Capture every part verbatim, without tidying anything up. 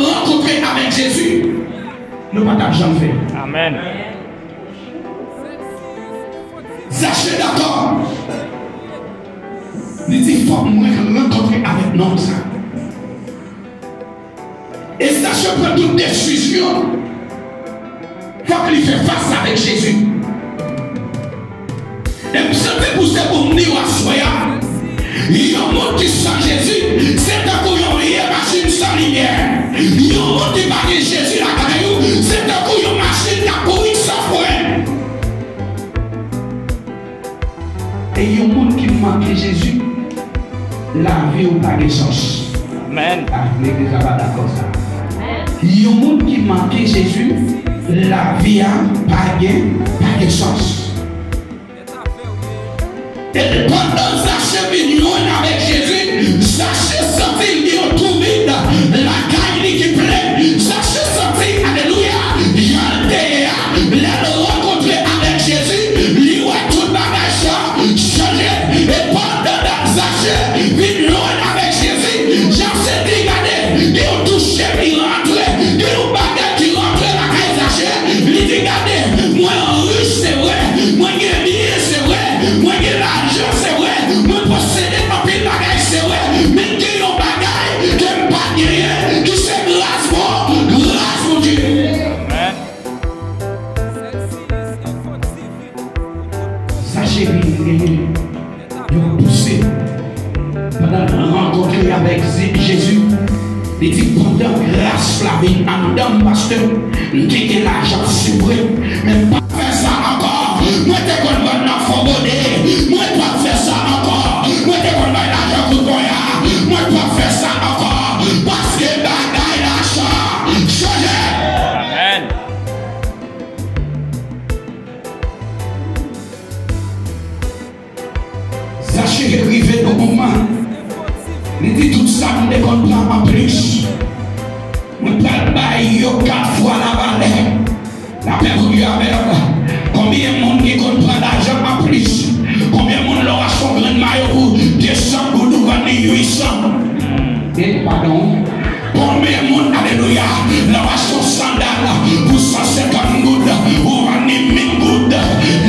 rankontre avèk Jezi, nou pa t ap janm fè. Amèn. Zache dakò. Li di, "Fòk mwen rankontre avèk nonm sa." E Zache pran tout desizyon. Fòk li fè fas avèk Jezi. E m santi pou se pou m di w aswè a, yon moun ki san Jezi, se tankou yon vye machin san limyè. Yon moun ki pa gen Jezi lakay ou, se tankou yon machin k ap kouri san fren. E yon moun ki manke Jezi, lavi w pa gen sans. Amèn. Ah, legliz la pa dakò sa. Yon moun ki manke Jezi, lavi a pa gen, pa gen sans. E pandan Zache vin jwenn avèk Jezi, Zache santi l gen yon twou vid lakay li ki plen. Zache santi, alelouya, jan l te ye a, lè l rankontre avèk Jezi, li wè tout bagay sa chanje. E pandan dat Zache vin jwenn avèk Jezi, Zache di, "Gade, gen yon touche ki rantre, gen yon bagay ki rantre lakay Zache." Li di, "Gade, mwen rich, se vre, mwen gen byen, se vre, mwen gen lajan, se vre, mwen posede anpil bagay, se vre, men gen yon bagay ke m pa genyen, ki se gras Bon, gras Bondye." Amèn. Zache vin genyen yon pouse. Pandan l rankontre avèk Ze-, Jezi, li di, "Pandan gras la vin anndan m, pastè, m te gen lajan, se vre, men m pa fè sa ankò. Mwen te konn vann nan fon bode, mwen p ap fè sa ankò. Mwen te konn bay lajan kout ponya, mwen p ap fè sa ankò. Paske bagay la chanje." Amèn. Zache rive nan moman, li di, "Tout sa m te konn pran an plis, mwen pral bay yo kat fwa lavalè." Lapè Bondye avè w. Konbyen moun ki konn pran lajan an plis? Konbyen moun lè w achte yon grenn mayo pou de san goud, ou vann li uit san? E, padon. Konbyen moun, alelouya, lè w achte yon sandal pou san senkant goud, ou vann li mil goud?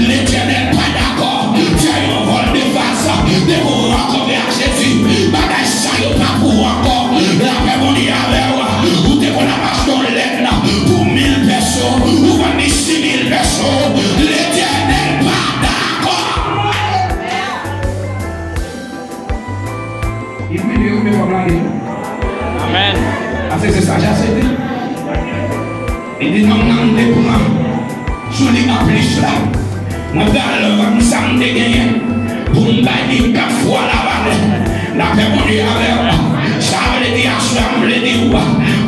Letènèl pa dakò. Fè yon vòl de fas, depi w rankontre ak Jezi, bagay sa yo pa pou ou ankò. Lapè Bondye avè w. Ou te konn ap achte yon lèn pou mil pèso, ou vann li sis mil pèso. Letènèl pa dakò. Li pwile wi, men fò m lage l. Amèn. Paske se sa Zache di. Li di, "Nonm nan m te pran sou li anplis la, mwen pral vann sa m te genyen pou m bay li kat fwa lavalè." Lapè Bondye avè w. Sa vle di, aswè a, m vle di w,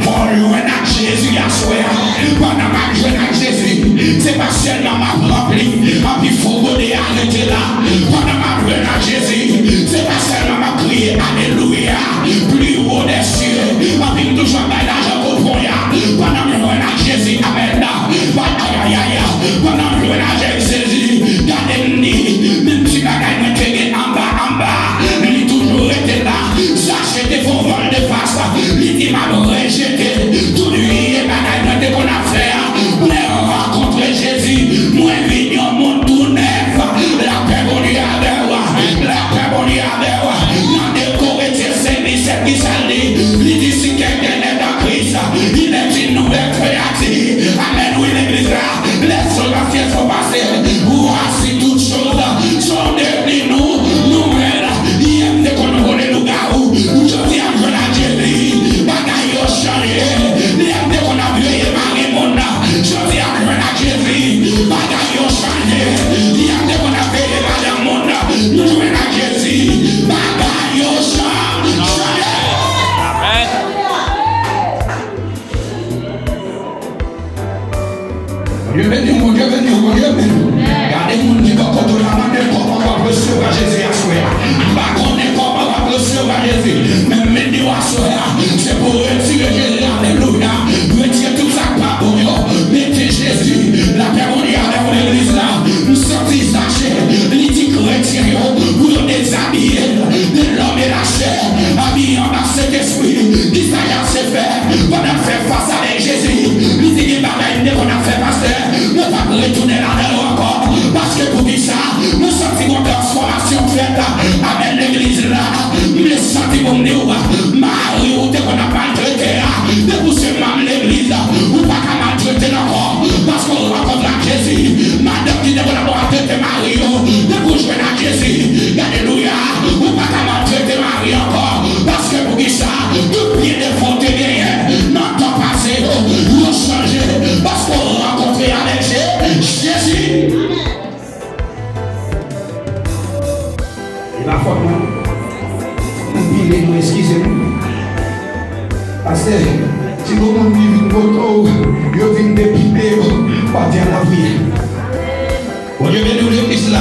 fò w jwenn ak Jezi aswè a. Pandan m ap jwenn ak Jezi, se pa sèlman m ap ranpli, anpi fon gode a rete la. Pandan m ap jwenn ak Jezi, se pa sèlman m ap kriye alelouya, pli wo dè sye, anpi m toujou ap bay lajan kout ponya. Pandan m jwenn ak Jezi, amèn. Pandan, ayayay, pandan m jwenn ak Jezi, gade m di, menm ti bagay mwen te gen anba, anba, li toujou rete la. Zache te fè yon vòl de fas, li di, "M ap rejete tout vye bagay mwen te konn ap fè a. Mwen rankontre Jezi, mwen vin yon moun tou nèf." Lapè Bondye avè w, lapè Bondye avè w. Nan de Korentyen senk disèt, ki sa l di? Li di, "Si quelqu'un est en Christ, il est une nouvelle créature." Amèn, wi, legliz la. Les choses anciennes sont passées, voici toutes choses sont devenues nou-, nouvelles. Yè m te konn vole lougawou, jodi a m jwenn ak Jezi, bagay yo chanje. Yè m te konn ap veye mari moun, jodi a m jwenn ak Jezi, bagay yo chanje. Yè m te konn ap veye madanm moun, m jwenn ak Jezi, bagay yo chanje. Amèn. Bondye beni w, Bondye beni w, Bondye beni w. Gade moun ki bò kote w la, mande l kòman w ap resevwa Jezi aswè a. M pa konnen kòman w ap resevwa Jezi, men m vin di w aswè a, se pou w retire Jezi, alelouya. Retire tout sa k pa bon yo, mete Jezi. Lapè Bondye avè w, legliz la. M santi Zache, li di kretyen yo pou yo dezabiye l de lòm e la chè, abiye anba Sentespri. Kisa Zache fè? Pandan l fè Pastè, si gon moun ki vin kote w, yo vin depite yo, pa di a lapriyè. Bondye beni w legliz la.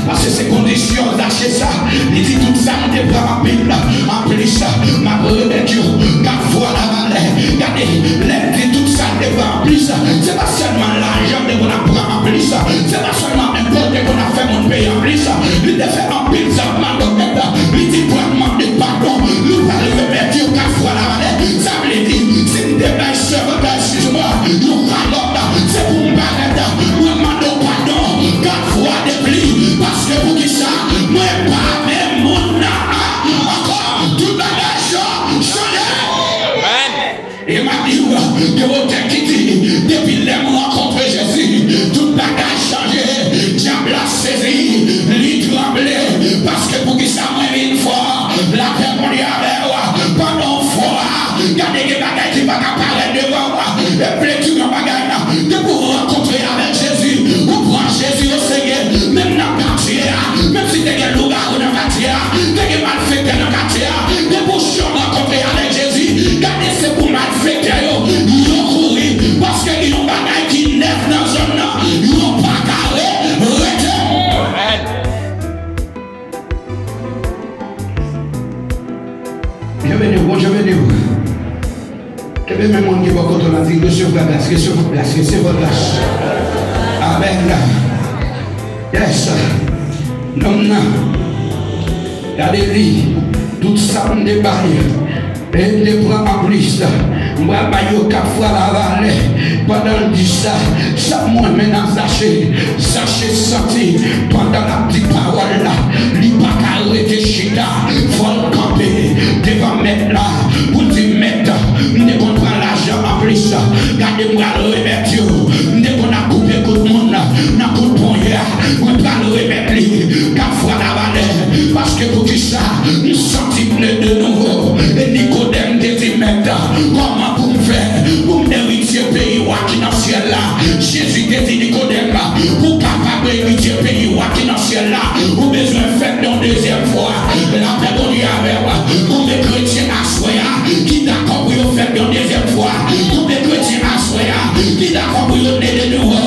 Paske se kondisyon Zache sa. Li di tout sa m te pran anpil, anplis, m ap remèt yo kat fwa lavalè. Gade, lè m di tout sa m te pran anplis, se pa sèlman lajan m te konn ap pran anplis, se pa sèlman enpo m te konn ap fè moun peye anplis. Li te fè anpil zòt mal onèt. Li di pral mande padon, li pral remèt yo kat fwa lavalè. Sa vle di, si m te bay sèvant la, eskize mwen, yon kalòt, se pou m parèt, mwen mande w padon kat fwa de plis, paske poukisa mwen pa menm moun nan ankò? Tout bagay cha-, chanje. Amèn. E m ap di w, gen otè ki di, depi lè m rankontre Jezi, tout bagay chanje. Dyab la sezi, li tranble, paske poukisa mwen vin fò? Lapè Bondye avè w. Pandan w fò a, gade gen bagay ki pa ka parèt devan w. E m vle di w yon bagay la. Depi w rankontre avèk Jezi, ou pran Jezi o serye, menm nan katye a, menm si te gen lougawou nan katye a, te gen malfektè nan katye a, depi w rankontre avèk Jezi, gade se pou malfektè yo, yo kouri, paske gen yon bagay ki nèf nan zòn nan, yo pa ka re-, rete. Amèn. Bondye beni w, Bondye beni w. Kenbe men moun ki bò kote w la, di, resevwa gras, resevwa gras, resevwa gras. Amèn. Yes. Nonm nan, gade li, tout sa m te bay, e m te pran anplis, m pral bay yo kat fwa lavalè. Pandan l di sa, sa m renmen nan Zache, Zache santi pandan l ap di pawòl la, li pa ka rete chita, fò l kanpe devan mèt la pou l di, mèt, m te konn pran lajan anplis, gade m pral remèt yo, m te konn ap koupe kout moun nan kout ponyè, mwen pral remèt li kat fwa lavalè, paske poukisa m santi m ne de nouvo? E Nikodèm te di, mèt, kòman pou m fè pou m eritye peyi wa ki nan syèl la? Jezi te di Nikodèm, pou w kapab eritye peyi wa ki nan syèl la, ou bezwen fèt yon dezyèm fwa. Lapè Bondye avè w. Konbyen kretyen aswè a ki dakò pou yo fèt yon dezyèm fwa? Konbyen kretyen aswè a ki dakò pou yo ne de nouvo?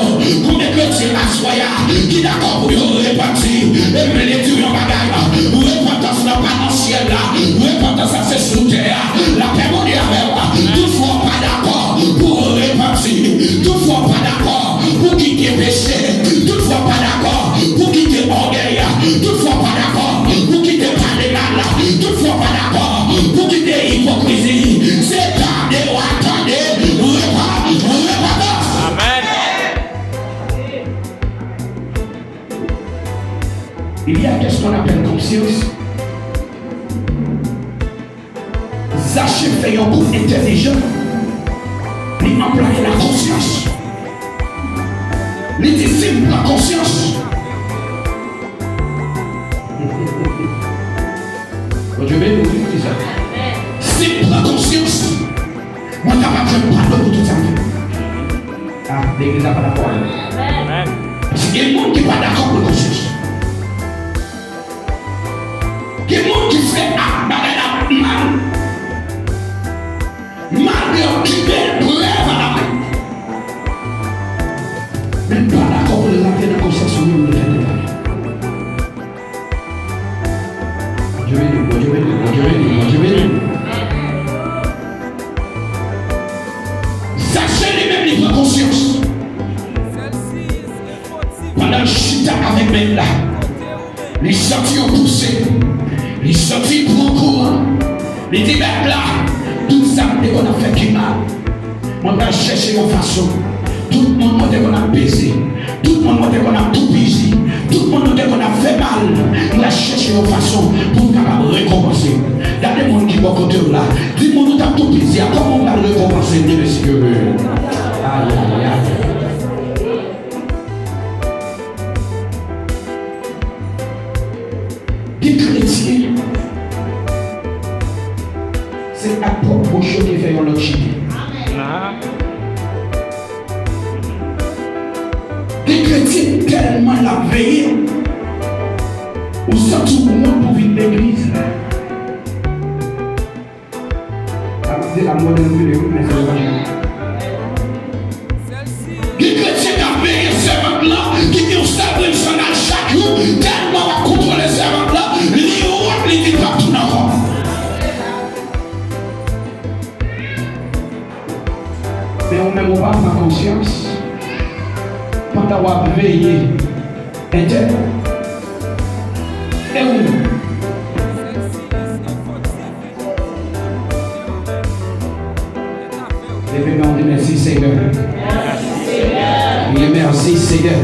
Konbyen kretyen aswè a ki dakò pou yo repanti? E m vle di w yon bagay, repantans lan pa nan syèl la, repantans la se sou tè a. Lapè Bondye avè w. Tout fwa w pa dakò pou w repanti, tout fwa w pa dakò pou w kite peche, tout fwa w pa dakò pou w kite ògèy, tout fwa w pa dakò pou w kite pale mal, tout fwa w pa dakò pou w kite ipokrizi, se tande w a tande repa-, repantans. Amèn. Il y a qu'est-ce qu'on appelle conscience. Zache fè yon kou entèlijan, li anplwaye lakonsyans. Li di, si m pran konsyans, Bondye beni w, wi, pou sa. Si m pran konsyans, mwen kapab jwenn padon pou tout sa m fè. A, legliz la pa dakò avè m. Amèn. Paske gen moun ki pa dakò pou konsyans. Gen moun ki fè ak bagay la mal. Malgre okipe prèv a la men. Men pa dakò pou l rate nan konsyans ou menm lè fè bagay. Bondye beni, Bondye beni, Bondye beni, Bondye beni. Zache li menm li pran konsyans. Pandan l chita avèk mèt la, li santi yon pouse. Li santi l pran kouran. Li di, mèt la, tout sa m te konn ap fè ki mal, mwen pral chèche yon fason. Tout moun mwen te konn ap peze, tout moun mwen te konn ap toupizi, tout moun mwen te konn ap fè mal, mwen pral chèche yon fason pou m kapab rekonpanse. Gade moun ki bò kote w la. Di moun ou t ap toupizi a, kòman w pral rekonpanse l demen si Dye vle? Ayayay. Gen kretyen, se ak pwòp bouch yo ki fè yon lòt chite. Gen kretyen tèlman l ap veye, ou santi w wont pou vin legliz. Se la modèl vini, wi, men se levanjil. Gen kretyen k ap veye sèvant lan, ki gen yon sèl grenn sandal chak jou, tèlman w ap kontwole sèvant lan, li wont, li di l p ap tounen ankò. Men ou menm ou pa pran konsyans, pandan w ap veye entèl, e ou menm. Leve men w, di, mèsi, Senyè. Wi, mèsi, Senyè.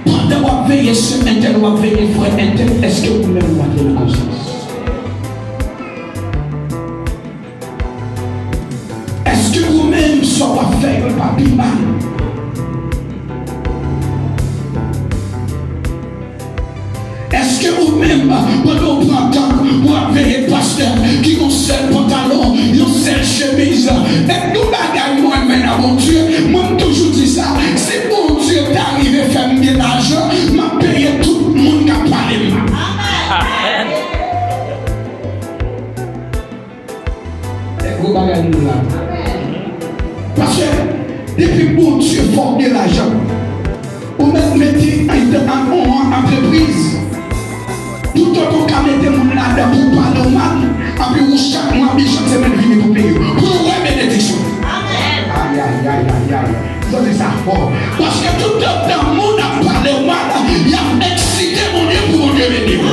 Pandan w ap veye sou entèl, w ap veye frè entèl, èske ou menm ou antre nan konsyans? Èske ou menm, sa w ap fè yo pa pi mal? Èske ou menm, pandan w pran tan pou w ap veye pastè ki gon sèl pantalon, yon sèl chemiz, e yon bagay mwen renmen nan Bondye, mwen m toujou di sa, si Bondye ta rive fè m gen lajan, m ap peye tout moun k ap pale m mal. Amèn. E gwo bagay nou la. Paske depi Bondye fè w gen lajan, ou mèt mete an, an, an antrepriz. Toutotan w ka mete moun ladan pou pale w mal, anpi ou chak mwa, chak semèn vini pou peye w. Pou w wè benediksyon. Ayayayayay. Sa se sa fò. Paske toutotan moun ap pale w mal, y ap eksite Bondye pou Bondye beni w.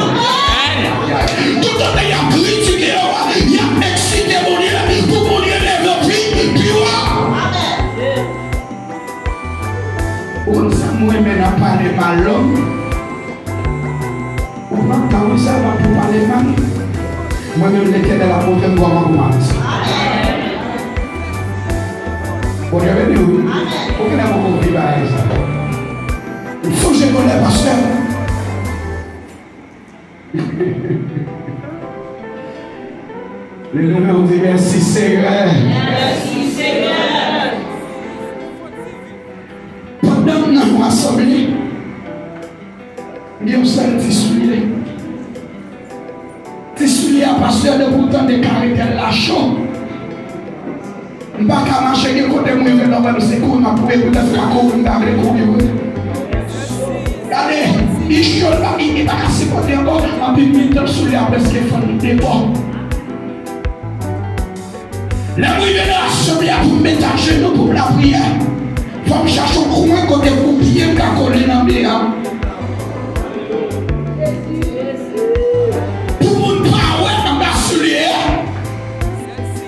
Toutotan y ap kritike w, y ap eksite Bondye pou Bondye leve w pi, pi wo. Ou konn sa m renmen nan pale mal lòm? Ou pran tan wi sèlman pou pale mal. Mwen menm, Letènèl ap montre m kòman pou m avanse. Bondye beni w wi. Ou genlè poko viv bagay sa. M sonje yon lè, pastè. Leve men w, di, mèsi, Senyè. Mèsi, Senyè. Pandan m nan yon asanble, m gen yon sèl ti soulye. Ti soulye a, pastè, depi w tande karetèl la cho. M pa ka mache, gen kote m rive, lè w wè m se kouri m ap kouri, poutèt m pa kouri, m ta vle kouri vre. Gade, li cho, li pa, li, li pa ka sipòte ankò, anpi mitan soulye a prèske fann m de bò. Lè m rive nan asanble a pou m met ajenou pou m lapriyè, fò m chache yon kwen kote pou pye m ka kole nan mi a. Pou moun pa wè anba soulye a.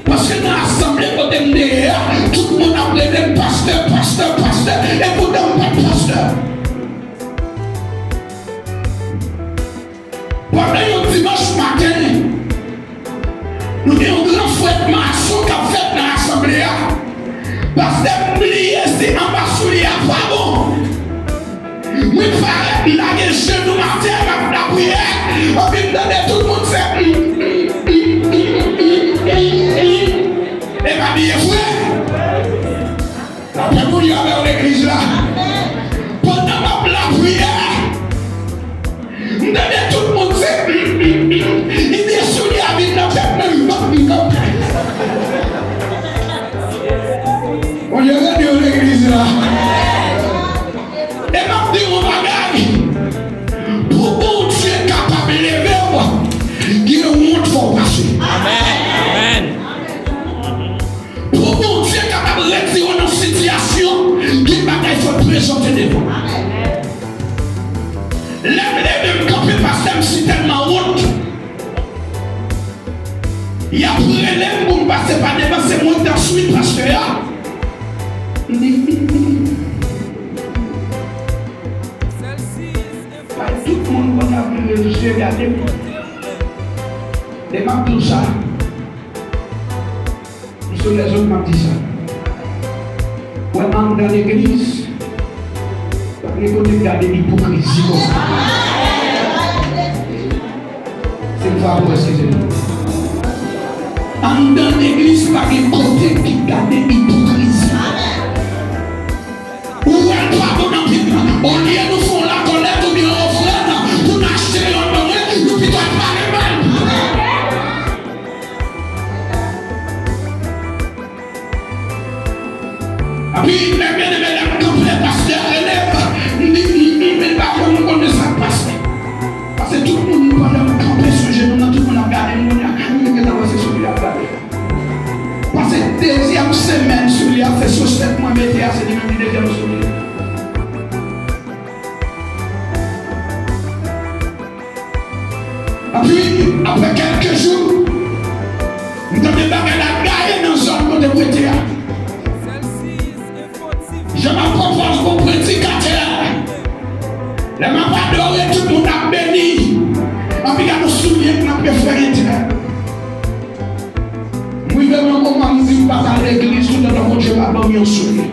Paske nan asanble kote m te ye a, tout moun ap rele m pastè, pastè, pastè, epoutan m pa t pastè. Pandan yon dimanch maten, nou gen yon gran frèt mason k ap fèt nan asanble a. Pastè m bliye si anba soulye a pa bon. Mwen parèt, m lage jenou m atè, m ap lapriyè, anpi m tande tout moun fè m, m, m, m, m, m, m, m. E pa byen vre? Lapè Bondye avè w legliz la. Pandan m ap lapriyè, m tande tout moun se, m, m, m, m. Ide soulye a vin nan tèt mwen, m pa m kanpe. Bondye beni w legliz la. E m ap di w yon bagay. Pou Bondye kapab leve w, gen wont fò w pase. Amèn. Amèn. Pou Bondye kapab retire w nan sitiyasyon, gen bagay fò w prezante devan. Lè m leve, m kanpe, pastè, m sitèlman wont. Y ap rele m pou m pase pa devan, se mwen k t ap swiv pastè a. Bay tout moun konn ap vin leve je gade m. E m ap di w sa. M sou lèzòt, m ap di sa. Wè, anndan legliz, pa gen kote k gade ipokrizi konsa. Se yon fwa pou eskize m. Anndan legliz, pa gen kote ki gade ipokrizi. Ou wè l pa bon anpil, olye nou fè yon lakòlèt oubyen yon ofrann pou n achte yon manje, nou pito al pale mal. Wi, men byeneme, lè m kanpe, pastè a rele m, m di, m, m, m pa janm konnen sa k pase. Paske tout moun, pandan m kanpe sou jenou m nan, tout moun ap gade m kounye a, m gentan panse sou li ap gade. Paske dezyèm semèn sou li a, se sosyèt mwen mete a, se li menm ki dezyèm sou li. Epi, apre kèlke jou, m tande bagay la gaye nan zòn kote m rete a. Jan m ap pran pòz pou predikatè a, lè m ap adore, tout moun ap beni. Epi gade yon soulye k nan pye frè Etèn. M rive nan moman m di m pa t al legliz, toutotan Bondye pa ban m yon soulye.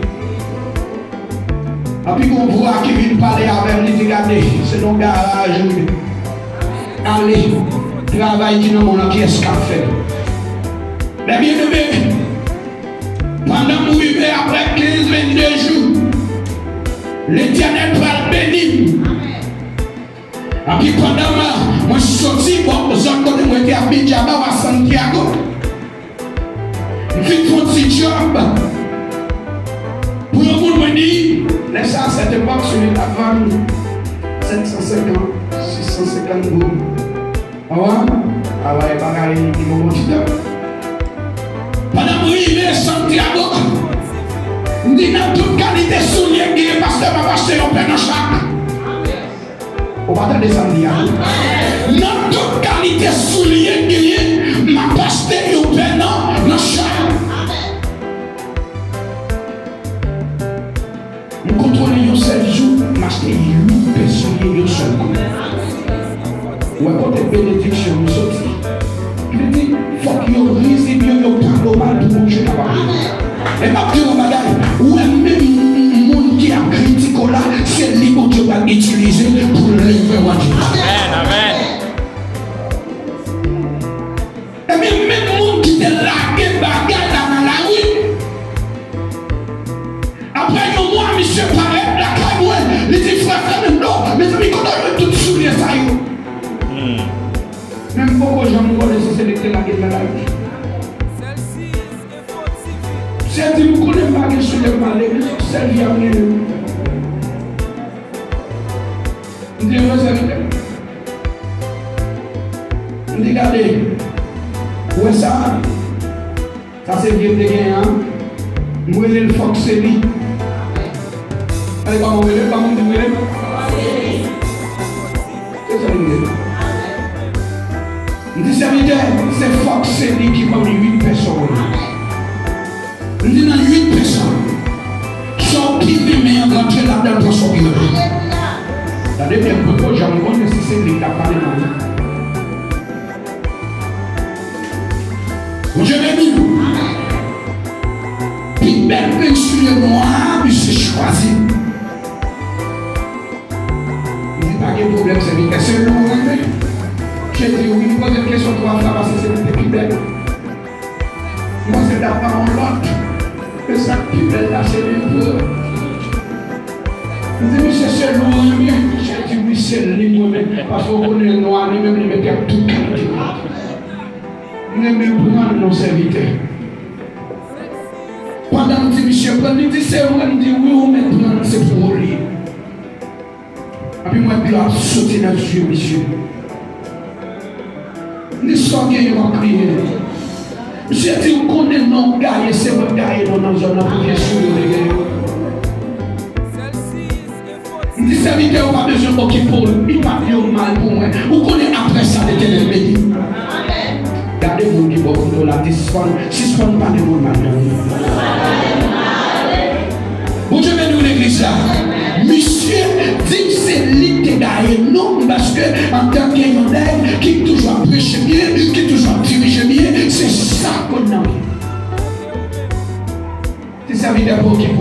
Epi gon vwa ki vin pale avè m, li di, "Gade, se nan garaj ou ye. Ale, travay ki nan men w lan, kiyès k ap fè l?" Men byeneme, pandan m rive apre kenz, vennde jou, Letènèl pral beni m. Epi pandan m, mwen soti bò zòn kote mwen te ap Bidjaba a Santiago, m fin fè yon ti djòb pou yon moun, mwen di, lè sa a, sèt epòk, soulye t ap vann sèt san senkant, sis san senkant goud. Awa, awa, e bagay ki bon bon ti tan. Pandan m rive Santiago, m di, nan tout kalite soulye k genyen, pastè, m ap achte yon pè nan chak. Ou pa tande sa m di a? Nan tout kalite soulye k genyen, m ap achte yon pè nan, nan chak. M kontwole yon sèl jou, m achte uit pè soulye yon sèl kou. Ou wè kote benediksyon m soti? Ki vle di, fòk yo rizib yo, yo pale w mal pou Bondye kapab beni w. E m ap di w yon bagay, ou wè menm moun ki ap kritike w la, se li Bondye pral itilize pou l leve w an di. Amèn, amèn. Ebyen, menm moun ki te lage bagay la nan lari, apre yon mwa, misye parèt lakay mwen, li di, "Frè Fènando, mezanmi, kote w jwenn tout soulye sa yo?" Hmm. Men m poko janm konnen si se li ki te lage l nan lari. Misye di, "M konnen m pa gen soulye pou m al legliz, sèl vye a m genyen." M di, "Mwen sèvitè." M di, "Gade, ou wè sa? Sa se vye m te genyen an." M rele l Fòk se li. Gade kòman m rele l, kòman m di m rele l? Se sa m rele l. M di, "Sèvitè, se Fòk se li ki ban m uit pè sa yo." M di, "Nan uit pè sa, sa w pi renmen an, rantre ladan l, pran sa w pi renmen." Gade byen, m poko janm konnen si se li k ap pale nan li. Bondye beni nou. Pi bèl penti nwa, misye chwazi. M di, "Pa gen pwoblèm, sèvitè, se li w renmen?" Misye di, "Wi." M poze l kesyon twa fwa paske se li te pi bèl. M panse t ap ba yon lòt. Men sa k pi bèl la, se li m pran. M di, "Misye, se li w renmen?" Misye di, "Wi, se li m renmen." Paske w konnen nwa li menm, li mete ak tout kalite. M renmen pran l non, sèvitè. Pandan m di misye pran l, li di, "Se vre?" M di, "Wi, ou mèt pran l, se pou ou li ye." Epi m wè dlo ap soti nan zye misye. M di, "Sa w genyen w ap kriye?" Misye di, "Ou konnen non w gaye, se mwen k gaye non nan zòn nan, pou vye soulye w te genyen yo." M di, "Sèvitè, ou pa bezwen okipe w, li p ap yon mal pou mwen. Ou konnen apre sa, Letènèl beni." Gade moun ki bò kote w la, di, "Sispann, sispann pale moun mal nan li." Bondye beni w, legliz la. Misye di se li k te gaye non m, paske antanke yon nèg ki toujou ap preche byen, ki toujou ap dirije byen, se sa k konn nan men m. Ti sèvitè, pa okipe w.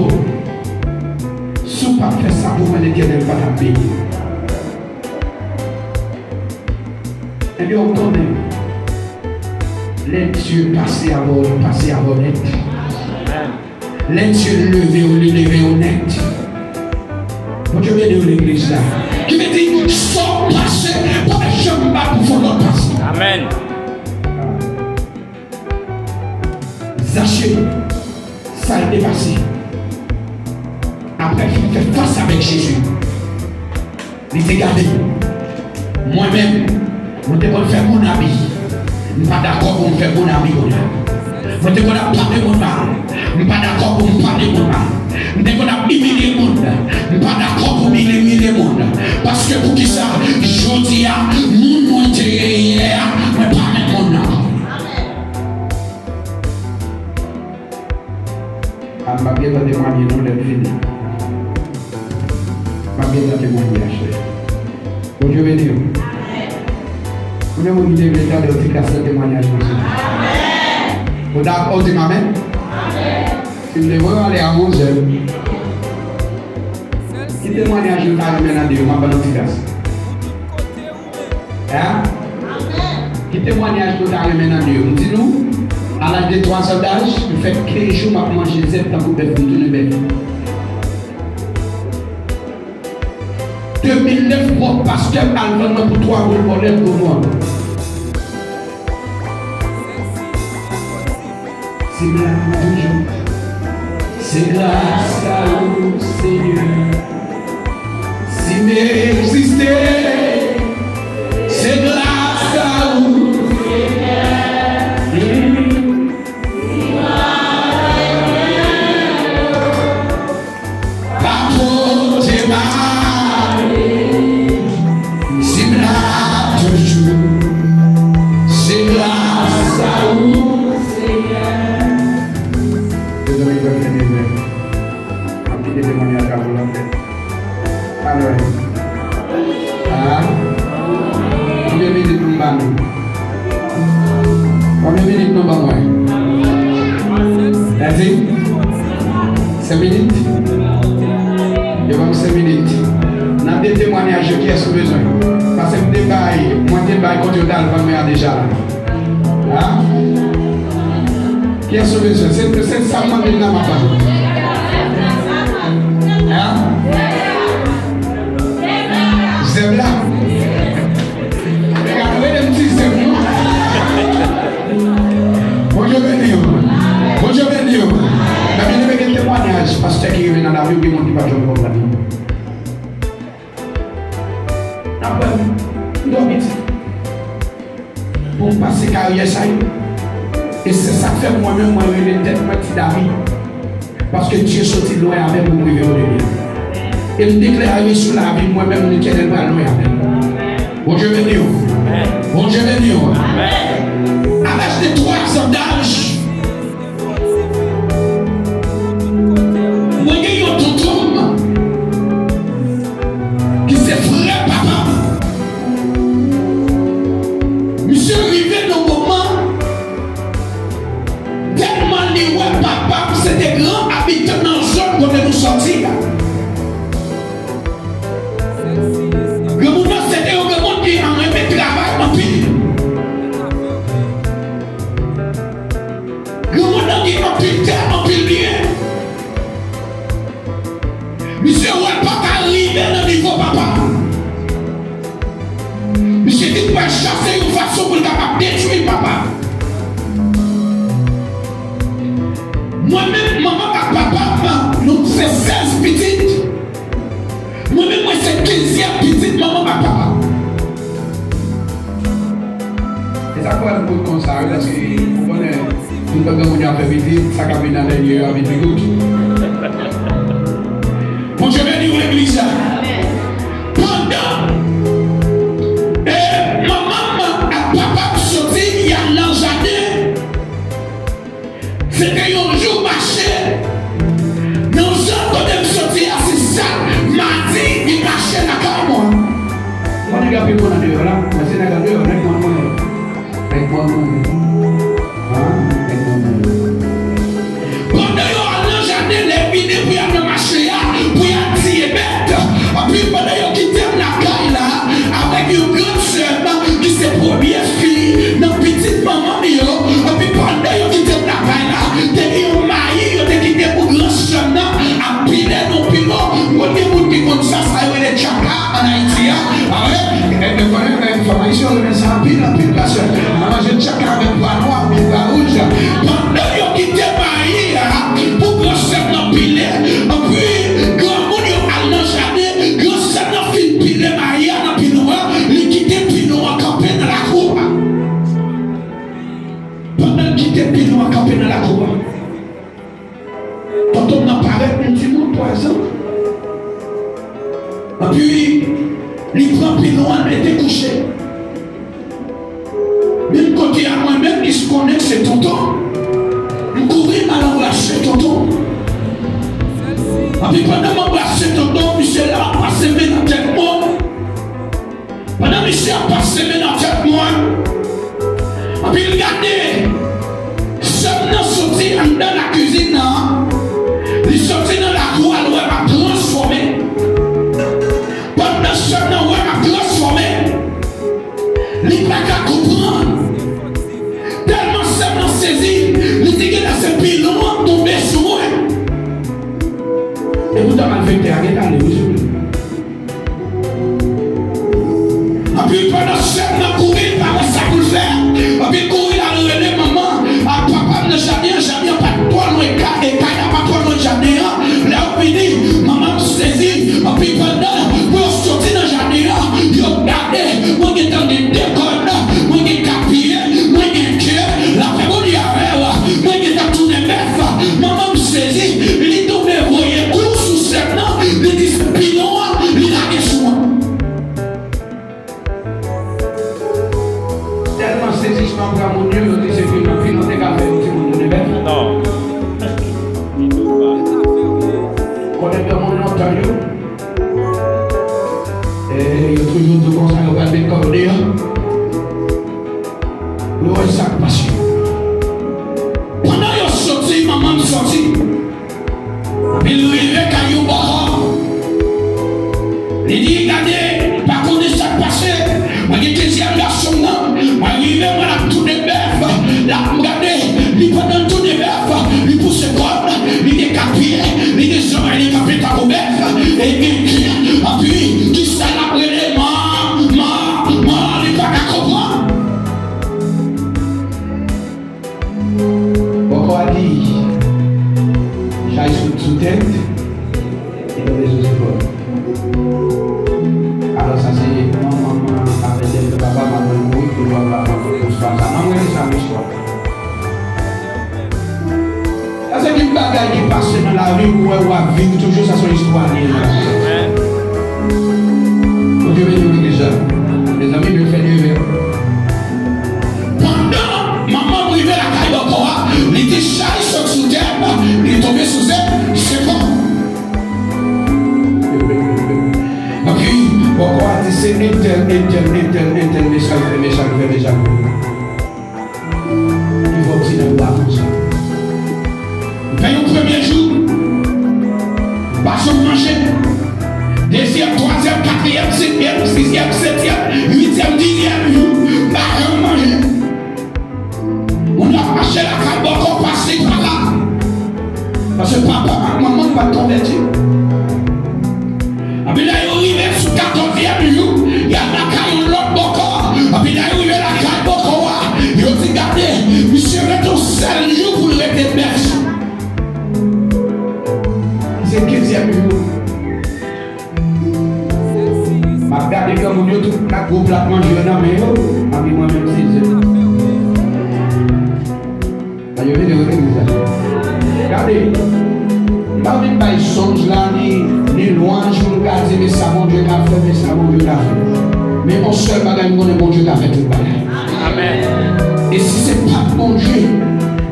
Si w pa t fè sa pou mwen, Letènèl pa t ap beni w. Ebyen, w konnen, lè Dye pase avè w, li pase avè w nèt. Lè Dye leve w, li leve w nèt. Bondye beni w, legliz la. Ki vle di, sa w pase, pa janm pa pou fè w lòt pase. Amèn. Zache, sa l te pase. Apre l fin fè fas avèk Jezi, li di, "Gade, mwen menm, mwen te konn fè moun abi. M pa dakò pou m fè moun abi kounye a. Mwen te konn ap pale moun mal. M pa dakò pou m pale moun mal. M te konn ap imilye moun. M pa dakò pou m imilye moun. Paske poukisa, jodi a, moun mwen te ye yè a, mwen pa menm moun nan." A, m ap gentan temwaye non lè m fini. M ap gentan temwaye, chè. Bondye beni w. Konbyen moun ki te vle tande yon ti kras nan temwayaj mwen soti? Ou dakò, di m amèn? Si m te voye w ale a onzè, ki temwayaj nou ta renmen tande yo, m ap ban nou ti kras? Hein? Ki temwayaj nou ta renmen tande yo? M di nou, a laj de twa zan daj, m fè kenz jou m ap manje zèb tankou bèf, m tounen bèf. De mil nèf, pwòp pastè m al vann mwen pou twa goud vòlè m pou mwen. Se gras toujou. Se gras a ou, Senyè. Si m egziste, se gras a ou, Senyè. Pa pote male, si m la toujou, se gras a ou, Senyè. Mezanmi, fè m fini, men. M ap kite temwayaj la pou lòt lè. Alò, ah, konbyen minit nou ba nou? Konbyen minit nou ban mwen? Lèdi? Senk minit? Yo ban m senk minit. Nan de temwayaj yo, kiyès ou bezwen? Paske m te bay, mwen te bay kote yo t al vann mwen an deja la. Hein? Kiyès ou bezwen? Se, se sa m mande m nan m ap ban nou. Hein? Zèb la. Gade, rele m ti zèb, non? Bondye beni w. Bondye beni w. Mezanmi, gen temwayaj pastè ki rive nan lavi w, gen moun ki pa t janm konprann li. Apre, m twò piti pou m pase karyè sa yo. E se sa k fè mwen menm, mwen rele tèt mwen Ti David. Paske Dye soti lwen avè m pou m rive kote li. E m deklare sou lavi m, mwen menm, Letènèl pral lwen avè m. Bondye beni w. Bondye beni w. A laj de twa zan daj, mwen gen yon tonton m ki se frè papa m. Misye rive nan moman, tèlman li wè papa m se te gran abitan nan zòn kote nou sòti a. Granmoun nan se te yon granmoun ki renmen travay anpil. Granmoun nan gen anpil tè, anpil byen. Misye wè l pa ka rive nan nivo papa. Misye di l pral chase yon fason pou l kapab detwi papa. Mwen menm, manman m ak papa m, nou se sèz pitit. Mwen menm, mwen se kenzyèm pitit manman m ak papa. E sa k fè nou tout konsa, wi, paske ou konnen, tout lè granmoun yo ap fè pitit, sa k ap vin an dènye yo ap vin pi gout. Bondye beni w, legliz la. Pandan, e, manman m ak papa m soti, y al nan jaden. Se te yon jou mache. Nan zòn kote m soti a, se sak madi li mache lakay mwen. Mwen nèg anpil moun andeyò la, mwen se nèg andeyò, nèg mòn mwen. Nèg mòn mwen. Hein? Nèg mòn mwen. Pandan yo al nan jaden, lè vini pou y al nan mache a, pou y al tiye bèt, anpi pandan yo kite m lakay la, avèk yon grann sè m ki se premye fi nan pitit manman m yo, anpi pandan yo kite m lakay la, te gen yon mayi yo te kite pou gran sè m nan ap pile nan pilo. Ou konn gen moun ki konn sa, sa yo rele tchaka ann Ayiti a. A wi, e, e, konnen, e, fanm ayisyen yo renmen sa anpil, anpil, pastè. N a manje tchaka Epi, li pran pilon an, mete kouche. Menm kote a mwen menm, li konnen se tonton. M kouri m al anbrase tonton. Epi pandan m anbrase tonton, misye la ap pase men nan tèt mwen. Pandan misye ap pase men nan tèt mwen, epi l gade, sè m nan soti anndan lakizin nan, li soti nan lakou a, l wè m ap transfòme. Pandan sè m nan wè m ap transfòme, li pa ka konprann. Tèlman sè m nan sezi, li di genlè se pilon an tonbe sou mwen. E poutan malfektè a gentan ale wi sou li. Anpi pandan sè m nan kouri, l pa wè sa pou l fè. Anpi l kouri, l al rele manman ak papa m nan jaden an. Jaden an pa t twò lwen, kay, e kay la pa twò lwen jaden an. Lè yo vini, manman m sezi. Anpi pandan pou yo soti nan jaden an, yo gade, mwen gentan gen de kòn, mwen gen kat pye, mwen gen ke, lapè Bondye avè w, mwen gentan tounen bèf. Manman m sezi, li tonbe voye kou sou sè m nan, li di se pilon an, li lage sou mwen. Tèlman sezisman pran moun yo, yo di se pilon, pilon te ka fè yon timoun tounen bèf. Non. Konnen granmoun lontan yo, e yo toujou di konsa yo pral met kò yo deyò. Nou wè sa k pase. Pandan yo soti, manman m soti. Epi l rive kay yon bòkò. Li di, gade, m pa konnen sa k pase. Mwen gen dezyèm gason m nan. Mwen rive, mwen ap tounen bèf. L ap gade, li pandan l tounen bèf, li pouse kò l, li gen kat pye, li gen zòrèy, li kanpe tankou bèf. E gen kè, anpi, kisa l ap rele, man, man, man, li pa ka konprann. Bòkò a di, chay sot sou tèt, li tonbe sou zepòl. Alò sa se manman m avèk dèyè papa m ap mouri pou yo pa konn istwa sa. Mwen rele sa yon istwa. Sa se yon bagay ki pase nan lavi ou wè w ap viv toujou, sa se yon istwa li ye nan lavi. Bondye beni w legliz la. Mezanmi, nou fè devè. Pandan manman m rive lakay bòkò a, li di chay sot sou tèt, li tonbe sou zepòl. Epi bòkò a di se entèl, entèl, entèl, entèl, mesaj fè, mesaj fè, mesaj fè. Li fè w ti nèg ou avanse. M fè yon premye jou, m pa janm manje. Dezyèm, twazyèm, katriyèm, senkyèm, sizyèm, setyèm, uityèm, dizyèm jou, m pa janm manje. Moun ap mache lakay bòkò pase pa la. Paske papa ak manman m pa t konvèti. Epi lè yo rive sou katòzyèm jou, y al lakay yon lòt bòkò. Epi lè yo rive lakay bòkò a, yo di, gade, misye ret yon sèl jou pou l rete bèf. Se kenzyèm jou. M ap gade granmoun yo tout ak gwo plat manje yo nan men yo, epi mwen menm se zèb. Sa yo vin yo legliz la. Gade, m pa vin bay sonj la, ni, ni lwanj pou nou ka di, men sa Bondye ka fè, men sa Bondye ka fè. Men yon sèl bagay m konnen, Bondye ka fè tout bagay. Amèn. E si se pa t Bondye,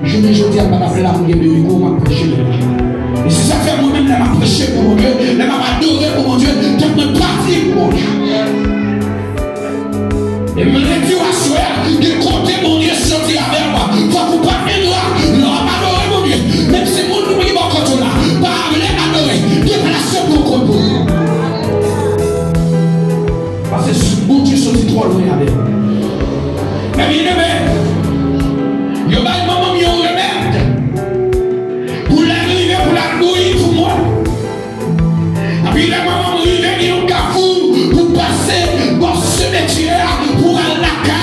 jounen jodi a pa t ap la pou m gen de mikwo, m ap preche pou Bondye. E se sa k fè mwen menm lè m ap preche pou Bondye, lè m ap adore pou Bondye, tèt mwen pati pou Bondye. E m vle di w aswè a, gen kote Bondye soti avè w, fòk ou pa engra lè w ap adore Bondye. Menm si moun ki bò kote w la pa vle adore, deplase pou w konn pou ou. Paske Bondye soti twò lwen avè w. Men byeneme, yo bay manman m yon remèd pou lè l rive pou l al bouyi pou mwen. Epi lè manman m rive, gen yon kafou pou pase bò simetyè a pou al lakay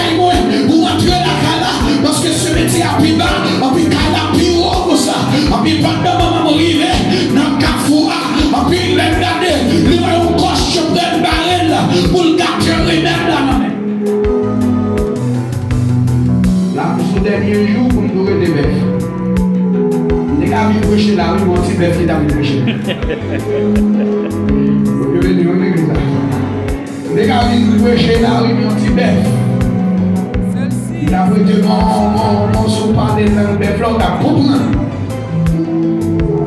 Preche la, wi, yon ti bèf ki ta vin preche. Bondye beni, wi, legliz la. Li ka vin preche la, wi, yon ti bèf. Li ta prete yon, yon, yon, yon sou pale nan bèf la, ou ta konprann.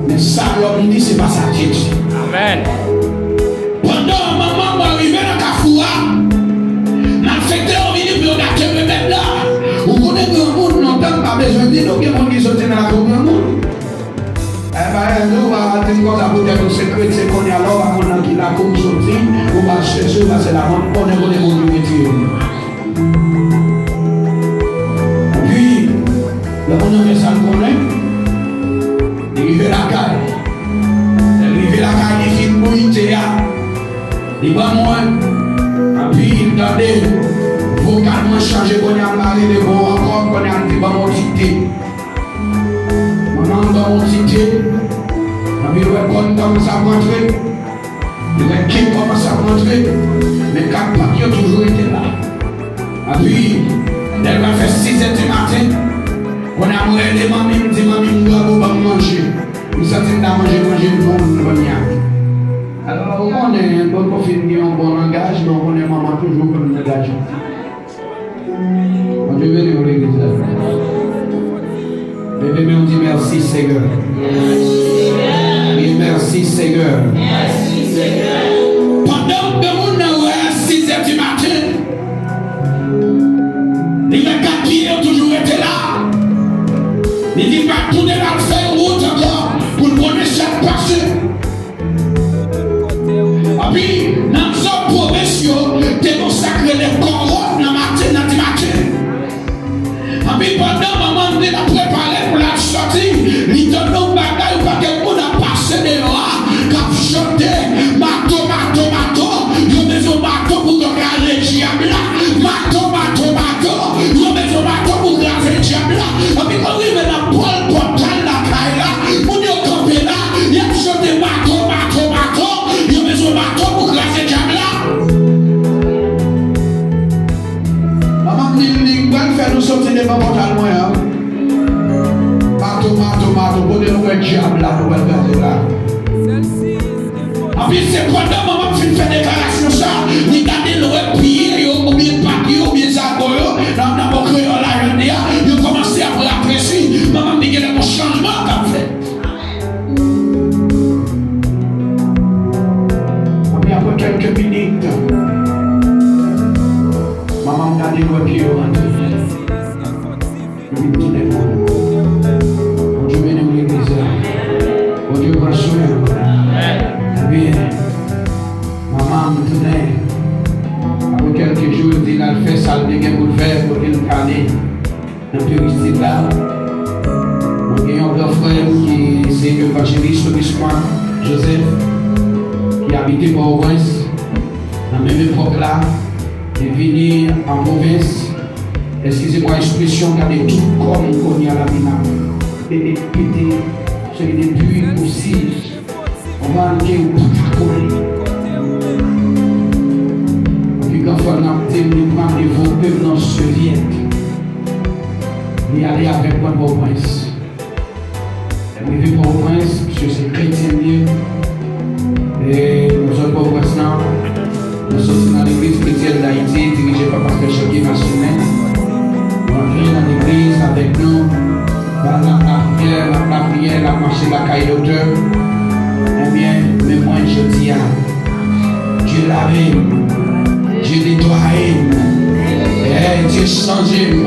Men sa lòm di, se pa sa Dye di. Amèn. Pandan manman mwen rive nan kafou a, malfektè yo vini pou yo gate remèd la. Ou konnen granmoun lontan pa bezwen di nou gen moun ki soti nan lakou granmoun. Ebyen, nou pa di m konsa poutèt ou se kretyen kounye a la, ou pa konn nan ki lakou ou soti, ou pa chèche, ou pa se la moun konnen kote Bondye retire ou. Epi, lè moun nan fè sa l konnen, li rive lakay. Lè l rive lakay, li fin bouyi te a. Li ban mwen. Epi, m tande vokal mwen chanje, kounye a m pa rele bon ankò, kounye a m di, "Ban mwen yon ti te." Manman m ban mwen yon ti te. Epi, l wè kòn kòmanse ap rantre. Li wè ke kòmanse ap rantre, men kat pat yo toujou rete la. Epi, lè l pral fè sizè di maten, kounye a mwen rele manmi m, di, "Manmi, m grangou, ban m manje." M santi m ta manje, manje m bon, m konn ya. Alò, ou konnen, bon, ou fin gen yon bon langaj, men ou konnen manman toujou konn langaj. Bondye beni w, legliz la. Leve men w, di, "Mèsi, Senyè." Di, "Mèsi, Senyè." Pandan granmoun nan wè sizè di maten, li wè kat pye yo toujou rete la. Li di, "Pa tounen al fè yon wout ankò pou l konnen sa k pase." Epi, nan zòn pwovens yo, te gen sa k rele kòwòt nan maten, nan dimaten. Epi, pandan manman m te ap prepare pou l al sòti, li tande yon bagay, yon pakèt moun ap pase deyò a, k ap chante, "Mato, mato, mato, yo bezwen mato pou yo kraze dyab la. Mato, mato, mato, yo bezwen mato pou kraze dyab la." Epi, mwen rive nan pòl pòtay lakay la, moun yo kanpe la, y ap chante, "Mato, mato, mato, yo bezwen mato pou kraze dyab la." Manman m di m, li pral fè nou soti devan pòtay mwen an. Mato, mato, mato, kote nou wè dyab la, nou pral kraze la. Epi se pandan manman m fin fè deklarasyon sa, li gade l wè pye yo, oubyen pat yo, oubyen zago yo, nan, nan mo kreyòl la, jodi a, yo kòmanse ap rapresi. Manman m di genlè gon chanjman k ap fèt. Epi apre kèlke minit, manman m gade l wè pye yo rantre. Epi tounen pou ou. Bondye beni w, legliz la. Bondye pran swen w. Ebyen, manman m tounen. Apre kèlke jou, yo di l al fè sa l te gen pou l fè, kote l t ale nan peristil la. Mwen gen yon gran frè m ki se evanjelis Obispo Joseph, ki abite Pòtoprens. Nan menm epòk la, li vini an pwovens. Eskize mwa ekspresyon, gade tout kò m kounye a la vin ap pete, pete, se de pwi pousi. Konprann ke ou pa ka konnen. Epi granfrè m ap di m, li pran, li voye m nan sèvyèt. Li ale avèk mwen Pòtoprens. Lè m rive Pòtoprens, misye se kretyen li ye. E nan zòn Pòtoprens lan, nou soti nan Legliz Kretyèn Dayiti, dirije pa pastè Chanky Maximin. Nou antre nan legliz avèk nou, ba l lapriyè, l ap lapriyè, l ap mache lakay doktè. Ebyen, men mwen jodi a, Dye lave m. Dye netwaye m. Ey, Dye chanje m.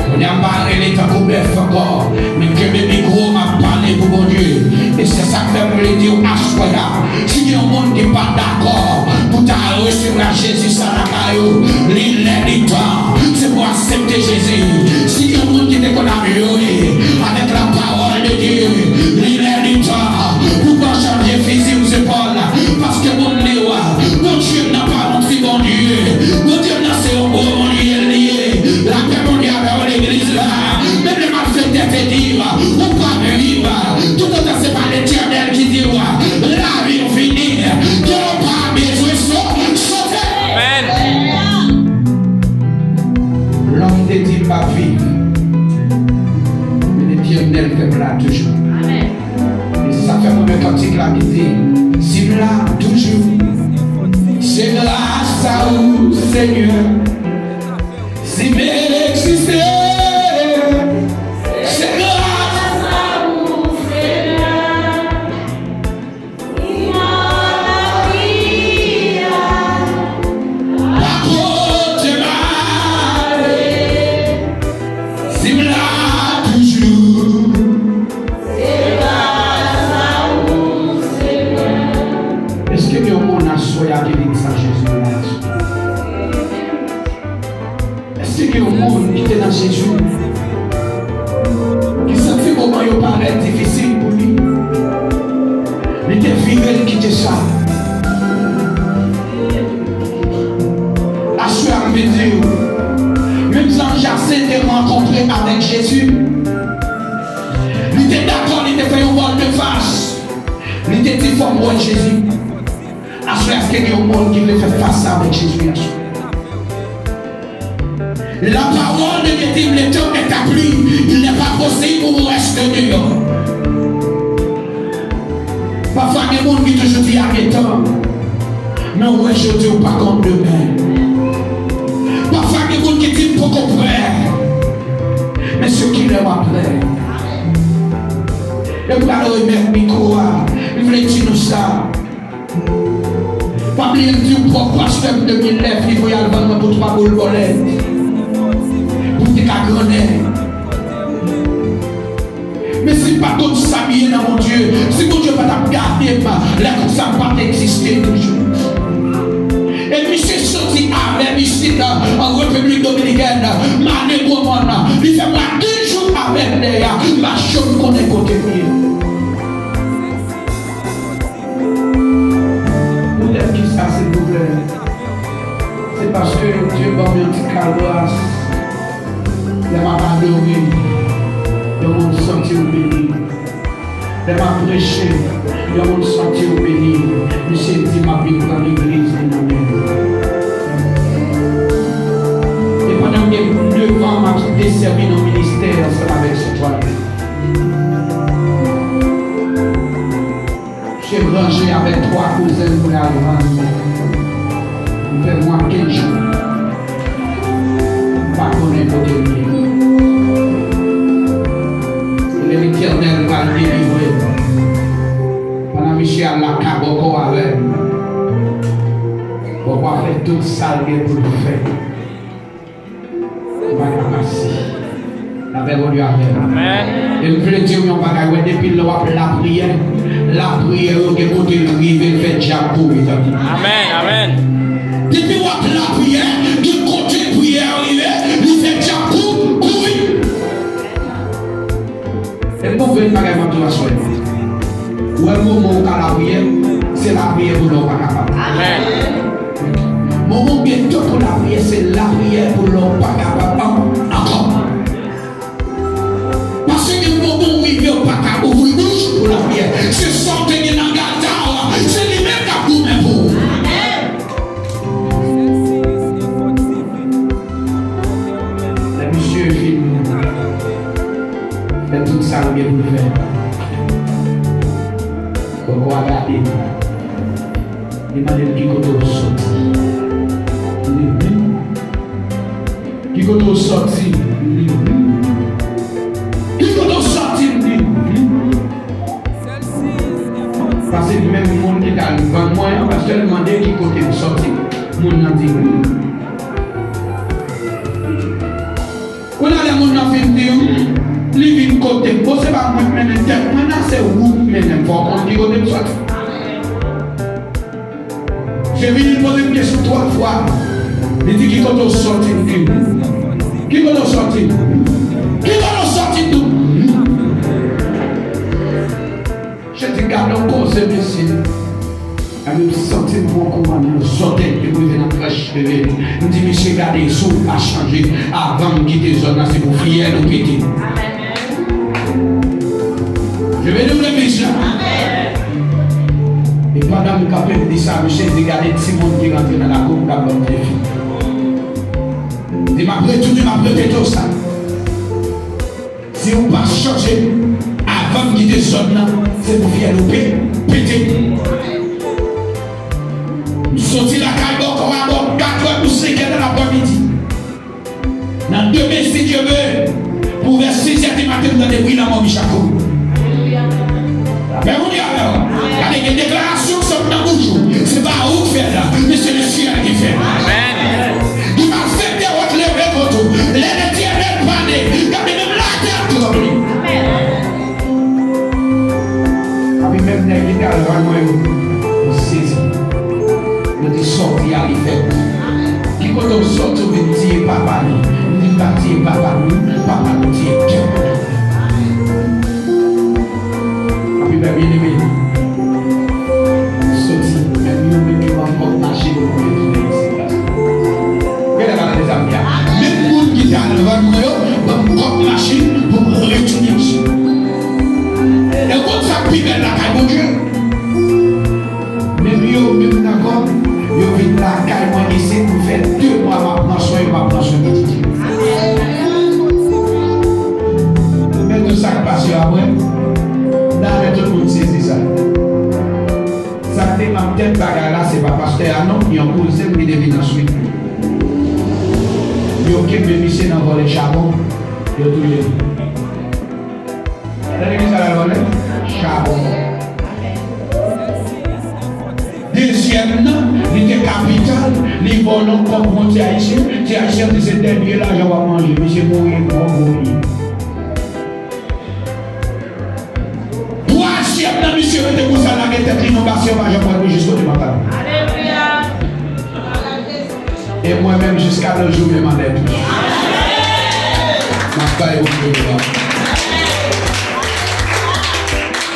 Kounye a m pa rele tankou bèf ankò, men kenbe mikwo m ap pale pou Bondye. E se sa k fè m vle di w aswè a, si gen yon moun ki pa dakò pou ta resevwa Jezi sa lakay ou, li lè li tan, se pou aksepte Jezi. Si gen yon moun ki te konn ap jwe avèk la parole de Dieu, li lè li tan pou w chanje fizi w zepòl. Paske Bondye w, Bondye m nan pa yon ti Bondye. Bondye m nan se yon gwo Bondye l ye. Lapè Bondye avè w legliz la. Menm lè malfektè te di w, ou p ap viv, toutotan se pa Letènèl ki di w, lavi w fini, ke w pa bezwen so-, sote. Amèn. Fè mwen yon kantik la ki di, si m la toujou, se gras a ou, Senyè. Si m egziste, se gras a ou, Senyè. Pa kote m ale, si m la toujou. Èske gen yon moun aswè a ki di sa Jezi la? Èske gen yon moun ki te nan Jezi, ki santi moman yo parèt difisil pou li, li te vire, li kite sa? Aswè a, m vin di w, menm jan Jasen te rankontre avèk Jezi, li te dakò, li te fè yon vòltefas, li te di, fò m wè Jezi. Aswè, èske gen yon moun ki vle fè fas avèk Jezi aswè? La parole de Dieu dit, le temps est accompli, il n'est pas possible pour vous rester dehors. Pafwa gen moun ki toujou di a gen tan, men ou wè jodi ou pa konn demen. Pafwa gen moun ki di m poko prè, men se kilè w ap prè? E m pral remèt mikwo a, m vle di nou sa. Pa bliye m di w pwòp pastè m de mil nèf, li voye al vann mwen pou twa boul bòlèt. Pou m te ka grannè. Men si m pa t konn sa m ye nan Bondye, si Bondye pa t ap gade m, lè konsa m pa t egziste toujou. E misye soti avè m isit, an Repiblik Dominikèn, m ale gwo mòn, li fè mwa de jou avè m dèyè, m pa janm konnen kote m ye. Poutèt kisa, silvouplè? Se paske Dye ban m yon ti kal gras. Lè m ap adore, yon moun santi l beni. Lè m ap preche, yon moun santi l beni. Misye di m ap vin pran legliz li nan men l. E pandan m gen devan m ap desèvi nan ministè ansanm avèk sitwayen. Misye ranje avèk twa kouzen l pou l al vann. M fè mwa kenz jou. M pa konnen kote l ye. E Letènèl pral delivre m. Pandan misye al lakay bòkò avè m, bòkò a fè tout sa l gen pou l fè. Ou pa ka pase. Lapè Bondye avè w. Amèn. E m vle di w yon bagay, wè, depi lè w ap lapriyè, lapriyè yo gen kote l rive, l fè dyab kouri, tande. Amèn, amèn. Depi w ap lapriyè, gen kote priyè a rive, li fè dyab kou-, kouri. E m konprann bagay m ap di w aswè. Ou wè moman ou ka lapriyè, se lapriyè pou lè w pa kapab. Amèn. Moman ou gen tan pou lapriyè, se lapriyè pou lè w pa kapab an-, ankò. Paske gen moman ou rive, ou pa ka ouvri bouch pou lapriyè. Se sa w te gen nan gata w, se li menm k ap goumen pou ou. Amèn. Lè misye fin fè tout sa l gen pou l fè, bòkò a gade l, li mande l ki kote w soti. Li di, ki kote w soti? Li di, ki kote w soti? Li di, Paske menm moun ki t al vann mwen an, pastè l mande ki kote m soti. Moun nan di wi. Kounye a lè moun nan fin di wi, li vin kote m. Bon, se pa mwen k mennen tèt mwen nan, se ou k mennen m. Fò w konn ki kote m soti. Misye vin, li poze m kesyon twa fwa. Li di, ki kote w soti? M di, ki kote w soti? Ki kote w soti tou? Misye di, gade yon koze, mesye. Epi m santi m pran kou m nan zòtèy li rive nan krach cheve li. M di, misye, gade, si w pa chanje, avan m kite zòn nan, se pou fyèl ou pete. Je vais nous lever ça. E pandan m kanpe, m di sa, misye di, gade timoun ki rantre nan lakou m, k ap ban m defi. Di, m ap retounen, m ap repete w sa. Si w pa chanje, avan m kite zòn nan, se pou fyèl ou pe-, pete. M soti lakay bò kò a bò katrè pou senkè nan laprèmidi. Nan demen, si Dye vle, pou vè sizè di maten, m tande bri lanmò Michako. Lapè Bondye avè w. Gade, gen deklarasyon k sot nan bouch ou. Se pa ou k fè l, men se Lesyèl ki fè l. Amèn. Di malfektè yo leve kont ou. Lè Letyènèl pale, gade, menm latè ap tranble. Epi menm nèg ki te al vann mwen yo, yo sezi. Yo di sòti a li fèt. Ki kote w sòti w vin tiye papa li? M di m pa tiye papa m, papa m tiye kè m. Epi byen eme, sòti, menm yo menm yo ban m kòb machin pou mwen tounen isit la. Genlè pa tande sa m di a. Menm moun ki te al vann mwen yo, ban m kòb machin pou m retounen isit. E w konn sa k pi bèl lakay Bondye? Menm yo, menm nan kòb, yo vin lakay mwen isit, m fè de mwa m ap pran swen yo, m ap pran swen pitit yo. Men tout sa k pase apre, m ta renmen tout moun sezi sa. Sa k te nan tèt bagay la, se pa pastè a non, yon kouzen m ki te vin answit. Yo kenbe misye nan vòlè chabon, yo touye l. Tande ki sa l al vòlè? Chabon. Dezyèm nan, li te kapital, li vòlè yon kòb yon ti ayisyen, ti ayisyen di se dènye lajan w ap manje, misye mouri gwo gwo li. Twazyèm nan, misye rete konsa, lage tèt li nan basyon, pa janm wè l pou jis kote m ap pale. Alelouya. E mwen menm, jiska nan jou m anlè tou. M ap bay Bondye glwa.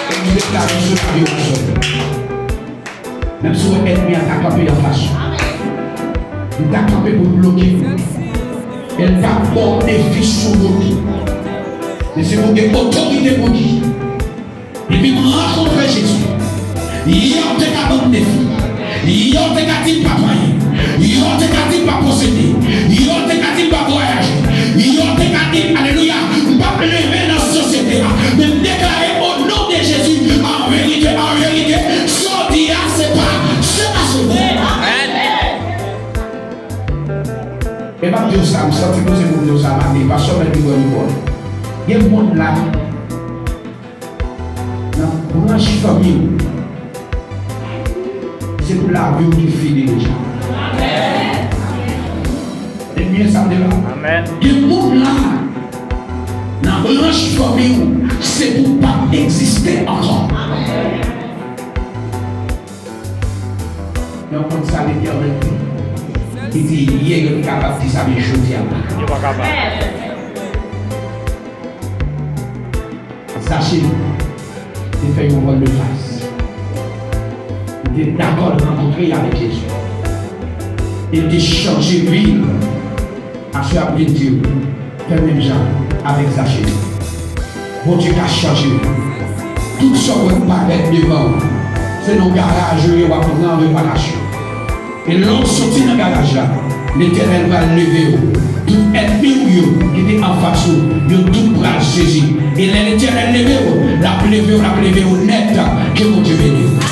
E m deklare sou lavi w aswè. Menm si w wè ènmi an ta kanpe anfas ou, li ta kanpe pou l bloke w. E l t ap ba w defi sou wout li. Men se pou w gen otorite pou di, depi m rankontre Jezi, yo te ka ban m defi. Yo te ka di m p ap anyen. Yo te ka di m p ap posede. Yo te ka di m p ap vwayaje. Yo te ka di m, alelouya, m p ap leve nan sosyete a. Men m deklare o non de Jezi, an verite, an verite, sa w di a, se pa, se pa sou mwen. Amèn. E m ap di w sa, m santi pou se pou m di w sa maten, pastè Mèt Rigòl Rigòl. Gen moun la, nan branch fanmi w, se pou lavi w ki fini deja. Amèn. E byen sa m di la. Amèn. Gen moun la, nan branch fanmi w, se pou w p ap egziste ankò. Amèn. Yo konn sa Letènèl di. Li di yè yo te kapab di sa, men jodi a pa. Yo pa kapab. Zache te fè yon vòltefas. Li te dakò l rankontre avèk Jezi. E li te chanje vi l. Aswè a m vin di w, fè menm jan avèk Zache. Bondye ka chanje w. Tout sa w wè k parèt devan w, se nan yon garaj ou ye, w ap pran reparasyon. E lè w soti nan garaj la, Letènèl pral leve w. Tout ènmi w yo ki te anfas ou, yo tout pral sezi. E lè Letènèl leve w, l ap leve w, l ap leve w nèt. Ke Bondye beni w.